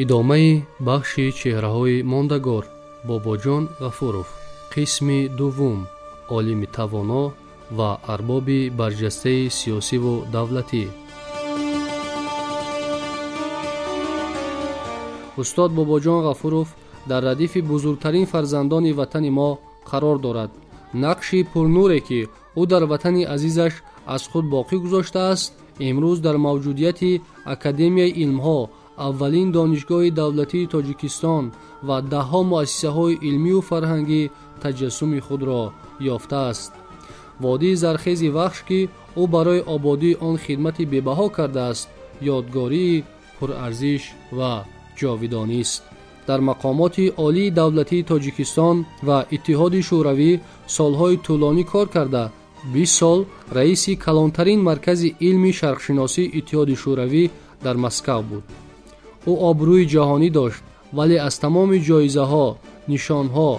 Идомаи бахши чеҳраҳои мондагор Бобоҷон Ғафуров, қисми дуввум, олими тавоно ва арбоби барҷастаи сиёсиву давлатӣ. Устод Бобоҷон Ғафуров дар радифи бузургтарин фарзандони ватани мо қарор дорад. Нақши пурнуре, ки ӯ дар ватани азизаш аз худ боқӣ гузоштааст, имрӯз дар мавҷудияти Академияи илмҳо, аввалин донишгоҳи давлатии Тоҷикистон ва даҳҳо муассисаҳои илмию фарҳангӣ таҷассуми худро ёфтааст. Водии зархези Вахш, ки ӯ барои ободии он хидмати бебаҳо кардааст, ёдгории пурарзиш ва ҷовидонист. Дар мақомоти олии давлатии Тоҷикистон ва Иттиҳоди Шӯравӣ солҳои тӯлонӣ кор карда, 20 сол раиси калонтарин маркази илми шарқшиносии Иттиҳоди Шӯравӣ дар Москав буд. Ӯ обрӯи ҷаҳонӣ дошт, вале аз тамоми ҷоизаҳо, нишонҳо,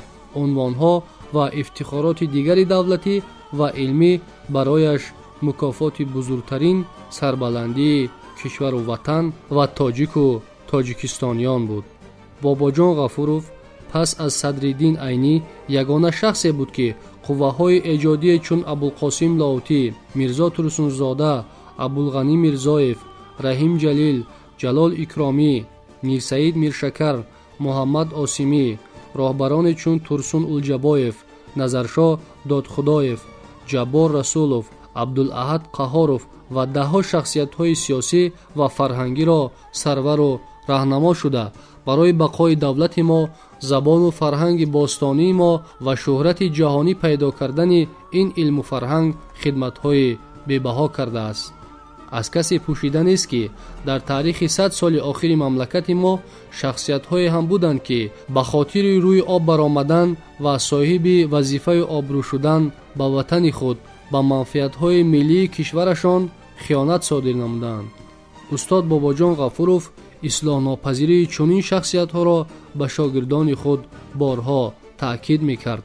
унвонҳо ва ифтихороти дигари давлатӣ ва илмӣ барояш мукофоти бузургтарин сарбаландии кишвару ватан ва тоҷику тоҷикистониён буд. Бобоҷон Ғафуров пас аз Садриддин Айнӣ ягона шахсе буд, ки қувваҳои эҷодие чун Абулқосим Лоҳутӣ, Мирзо Турсунзода, Абулғанӣ Мирзоев, Раҳим Ҷалил, Ҷалол Икромӣ, Мирсаид Миршакар, Муҳаммад Осимӣ, роҳбароне чун Турсун Улҷабоев, Назаршоҳ Додхудоев, Ҷаббор Расулов, Абдулаҳад Қаҳоров ва даҳҳо шахсиятҳои сиёсӣ ва фарҳангиро сарвару раҳнамо шуда, барои бақои давлати мо, забону фарҳанги бостонии мо ва шӯҳрати ҷаҳонӣ пайдо кардани ин илму фарҳанг хидматҳои бебаҳо кардааст. Аз касе пӯшида нест, ки дар таърихи 100 соли охири мамлакати мо шахсиятҳое ҳам буданд, ки ба хотири рӯи об баромадан ва соҳиби вазифаи обрӯ шудан ба ватани худ, ба манфиатҳои миллии кишварашон хиёнат содир намуданд. Устод Бобоҷон Ғафуров ислоҳнопазирии чунин шахсиятҳоро ба шогирдони худ борҳо таъкид мекард.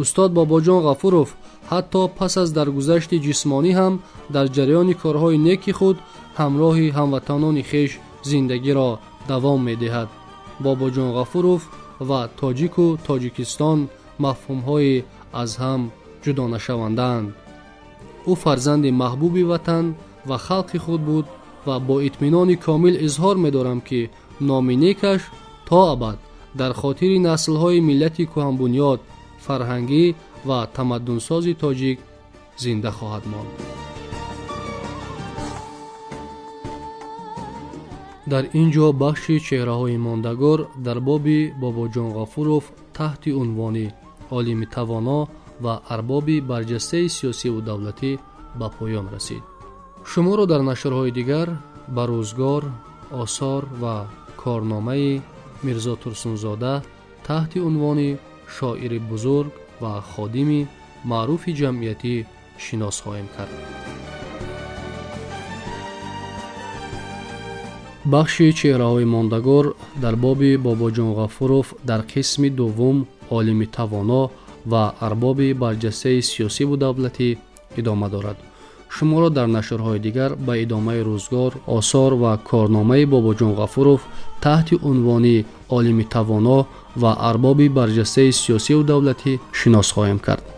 Устод Бобоҷон Ғафуров ҳатто пас аз даргузашти ҷисмонӣ ҳам дар ҷараёни корҳои неки худ ҳамроҳи ҳамватанони хеш зиндагиро давом медиҳад. Бобоҷон Ғафуров ва тоҷику Тоҷикистон мафҳумҳои аз ҳам ҷудонашавандаанд. Ӯ фарзанди маҳбуби ватан ва халқи худ буд ва бо итминони комил изҳор медорам, ки номи некаш то абад дар хотири наслҳои миллати кӯҳанбунёд, фарҳангӣ ва тамаддунсози тоҷик зинда хоҳад монд. Дар ин ҷо бахши чеҳраҳои мондагор дар боби Бобоҷон Ғафуров таҳти унвони олими тавоно ва арбоби барҷастаи сиёсиву давлатӣ ба поён расид. Шуморо дар нашрҳои дигар ба рӯзгор, осор ва корномаи Мирзо Турсунзода таҳти унвони шоири бузург ва ходими маъруфи ҷамъиятӣ шинос хоҳем кард. Бахши чеҳраҳои мондагор дар боби Бобоҷон Ғафуров дар қисми дуввум олими тавоно ва арбоби барҷастаи сиёсиву давлатӣ идома дорад. Шуморо дар нашрҳои дигар ба идомаи рӯзгор, осор ва корномаи Бобоҷон Ғафуров таҳти унвони олими тавоно ва арбоби барҷастаи сиёсиву давлатӣ шинос хоҳем кард.